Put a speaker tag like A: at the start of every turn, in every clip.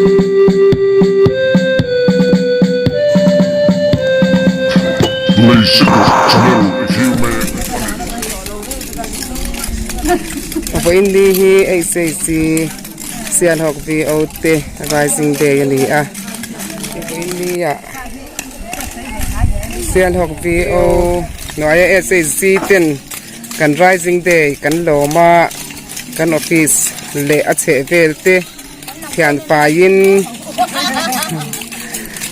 A: Vawiin ni hi HAC Sialhawk VO te Rising Day a ni a vawiin ni ah Sialhawk VO hnuaia HAC ten kan Rising Day kan lawm a kan office leh a chheh vel te. Thian faiin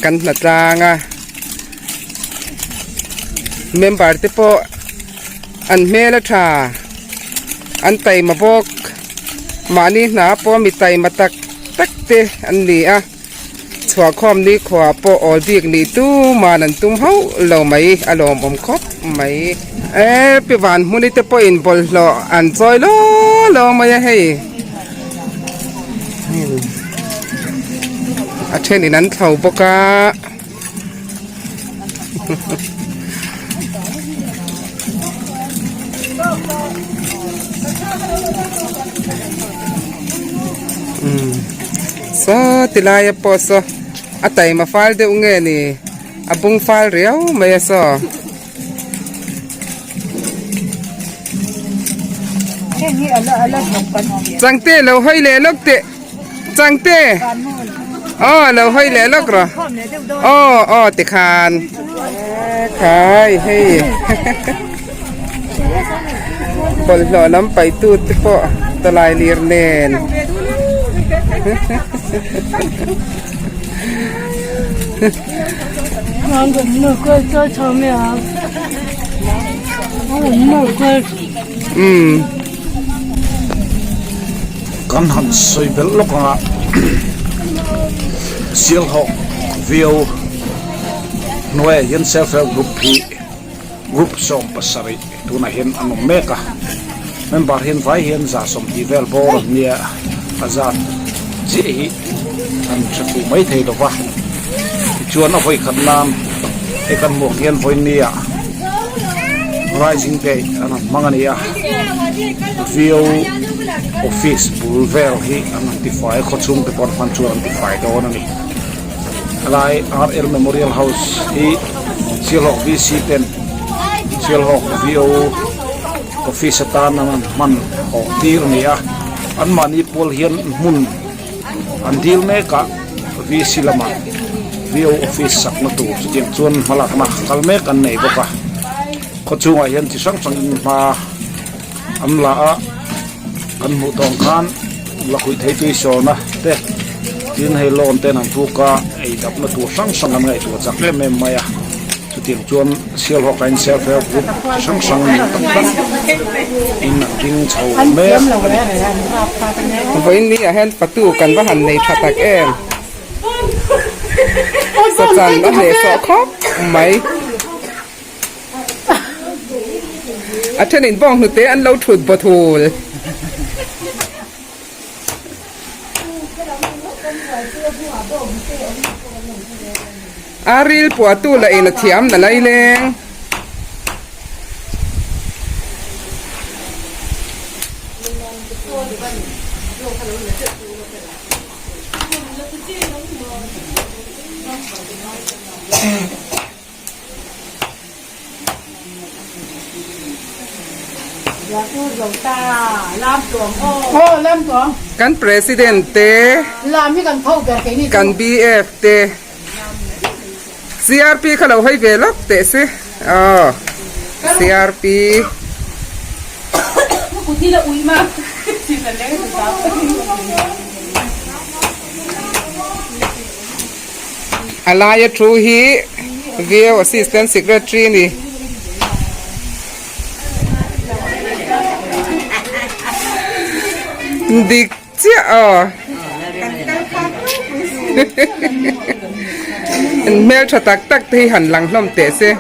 A: kan hna tlang a member te pawh an hmel a tha an taima bawk mahni hna pawh mi taima tak tak te an ni a chhuahkhawm nikhua pawh awl bik nih tuman an tum hauh lo mai a lawmawm khawp mai e pi van hmuni te pawhin bawlhhlawh an chawi law law mai a hei. A thenin an thlo bawk a umm saw ti laia pawh saw a taima fal deuh nge ni a bung fal riau mai a saw. Changte lo hawi leh lawk teh Changte aw lo hawi leh lawk rawh aw aw tikhan khai hei bawlhhlawh lam paih tu te pawh tawlai lir nen. Umm.
B: Kan han sawi belh lawk ang a, Sialhawk viau hnuaiah hian Self Help Group hi Group 70 tunah hian an awm mek a, member hian vai hian 120 vel bawr an nia, a zat chiah hi an hre fuh mai thei lo va, tichuan a vawi khat nan hei kan hmuh ang hian vawinia Rising Day an han hmang a ni a, vio office bul vel hi an han tifai a, khawchhung te pawh an hman chuan an tifai dawn a ni. Helai RL Memorial House hi Sialhawk VC ten Sialhawk VO Office atan an han hman hawh tir a ni a, anmahni pual hian hmun an dil mek a, VC lamah VO Office sakna tur chutiang chuan hmalakna kal mek an nei bawk a, khawchhungah hian chi hrang hrangin hma an la a. Kan hmuh tawng khan lakhuih thei tui sawrna te tin hei lawn ten an puk a, ei dapna tur hrang hrang an ngaihtuah chak em em mai a, chutiang chuan Sialhawk a in self help group chi hrang hrang ni tak tak in an ding chho mek a ni.
A: Vawiin ni ah hian patu kan va han nei tha tak em. Sachan a hnehsawh khawp mai. A thenin bawng hnute an lo thut baw thul. A ril puahtu lah in a thiam na lai leng. Kan President te, kan BF te, CRP kha lo hawi ve lawk teh se aw CRP. A laia thu hi View Assistant Secretary a ni. Dik chiah aw. Hmeltha tak tak te hi han lang hlawm teh se.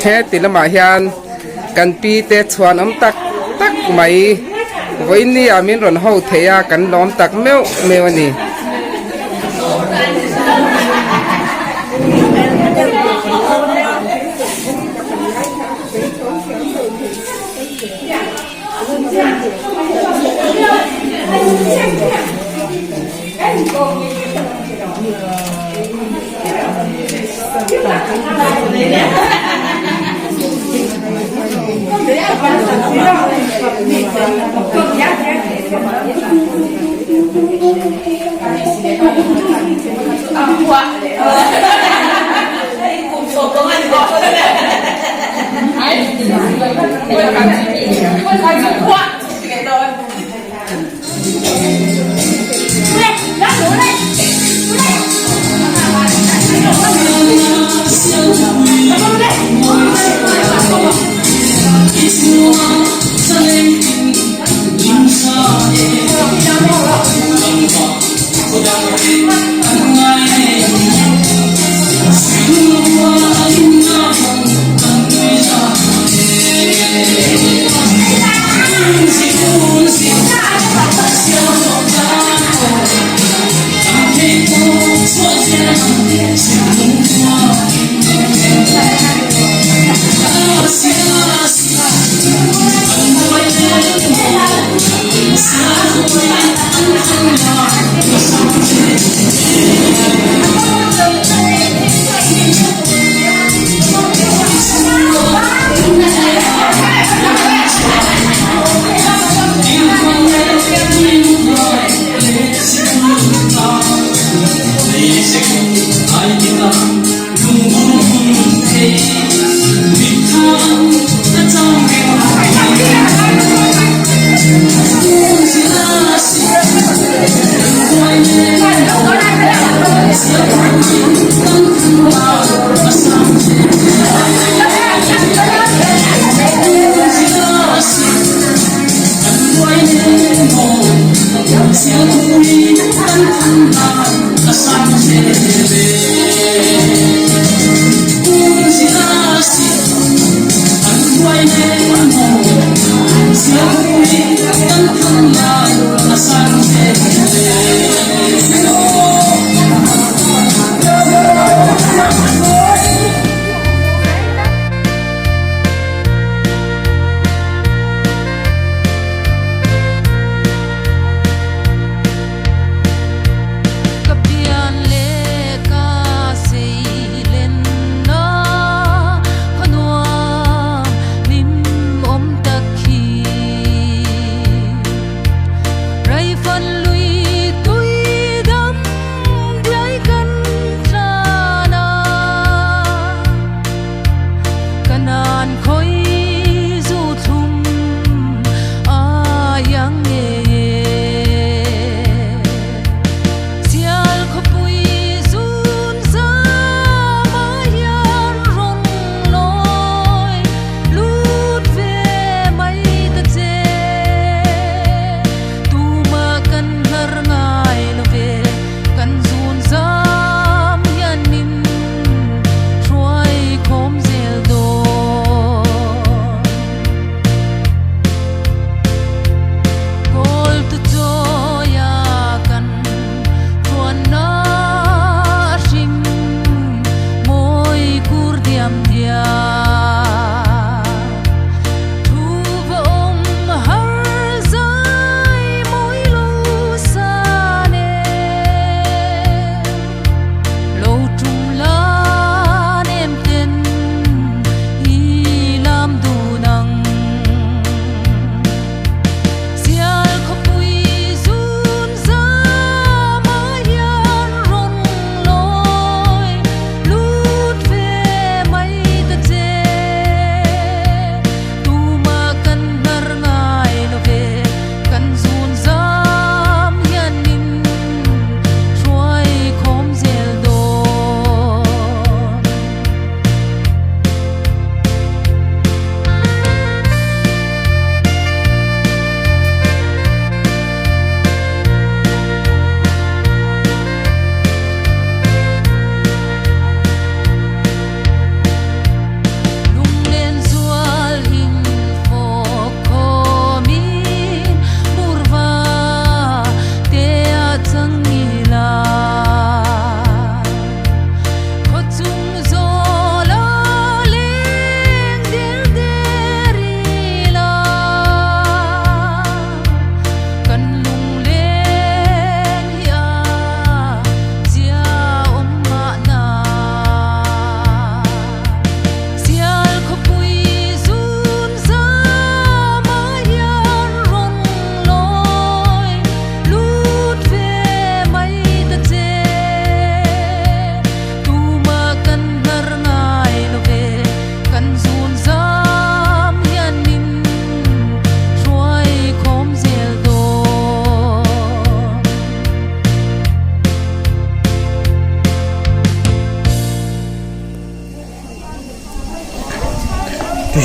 A: He ti lamah hian kan pi te chhuan awm tak tak mai vawiin ni ah min rawn ho thei a kan lawm tak meuh meuh a ni.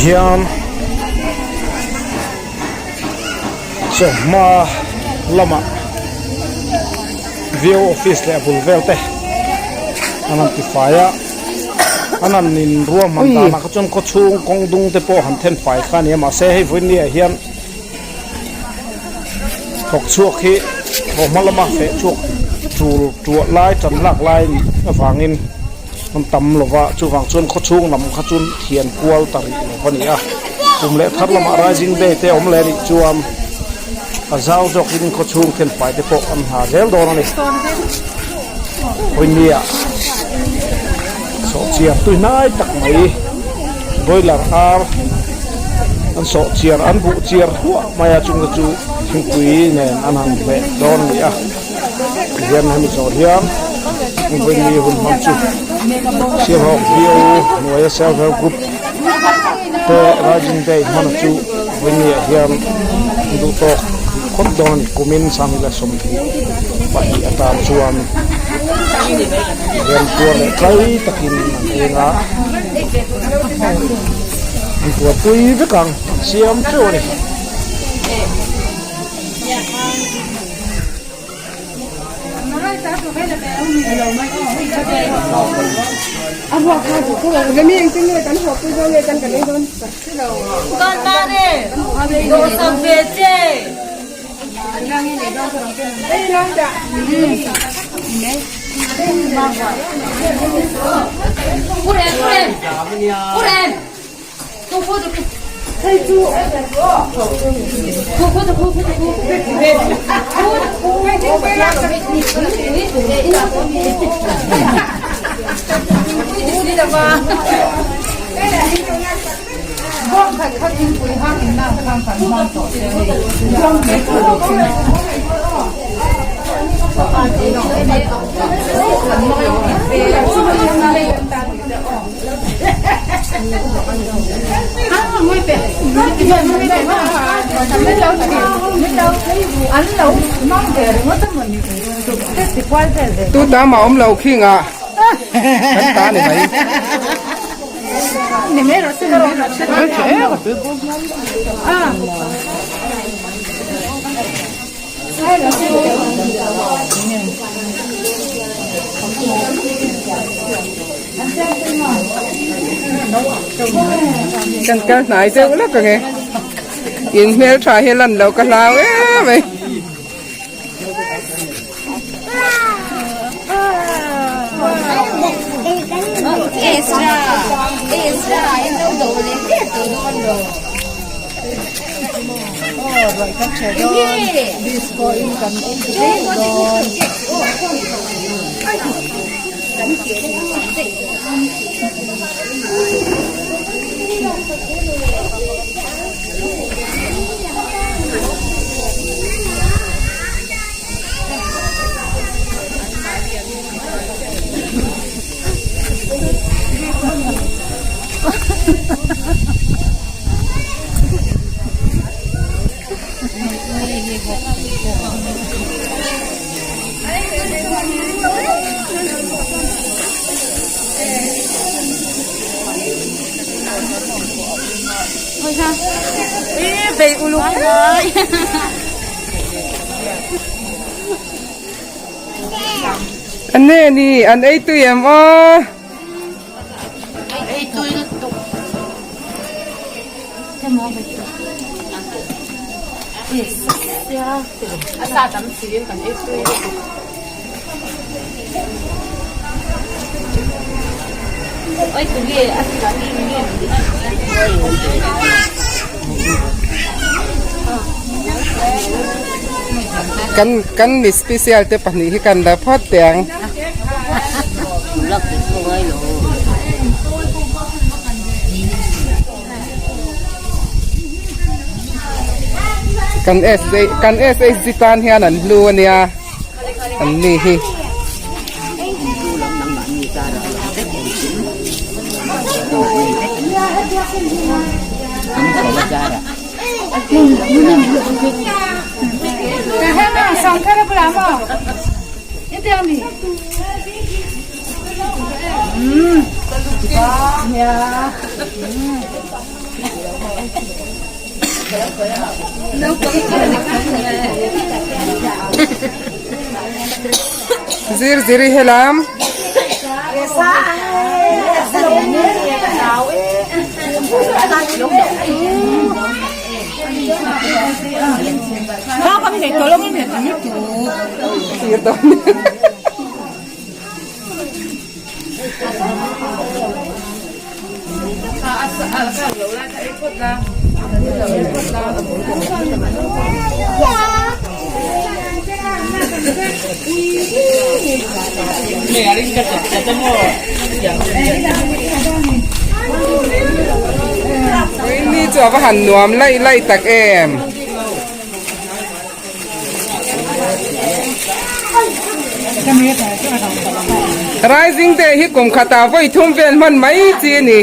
B: Tihian chawhma lamah vio office leh a bul vel te an han tifai a an han in ruahman danah kha chuan khawchhung kawng dung te pawh han then fai kha a ni a mahse hei vawiin ah hian thawk chhuak hi thawhhma lama feh chhuak tul tuah lai tan lak lai nih avangin an tam lo va chuvang chuan khawchhung lam kha chuan thian kual ta rih lo a ni a kum leh thar lamah rising day te awm leh anih chuan a zau zawkin khawchhung thenfai te pawh an hna zel dawn a ni vawinia sawhchiar tui hnai tak mai boiler ar an sawhchiar an buh chiar hluah mai a chungte chu thingpui nen an han hmeh dawn a ni a. Tihian hemi zawh hian vawiin hun hmang chu Sialhawk VO hnuaia Self Help Group te Rising Day hmana chu vawiin ah hian an duh tawk khawp dawn a ni. Kumin sanghnih leh 22 atan chuan tihian puar leh tlai takin an eng a, an puarpui vek ang an siam teuh a ni.
A: Tu ta mah awm lo khi ngah kan ta ni mai. Kan kal hnai deuh lawk ang e. In hmeltha hi lan loh ka hlau em mai. An nge ni an ei tui em aw. Kan kan mi special te pahnih hi kan la phawt teh ang. Kan S kan SHG tan hian an hlu a nia an ni hi. Zir ziri helam. Ni chu a va han nuam laih laih tak em. Rising Day hi kum khatah vawi thum vel hman mai chi a ni.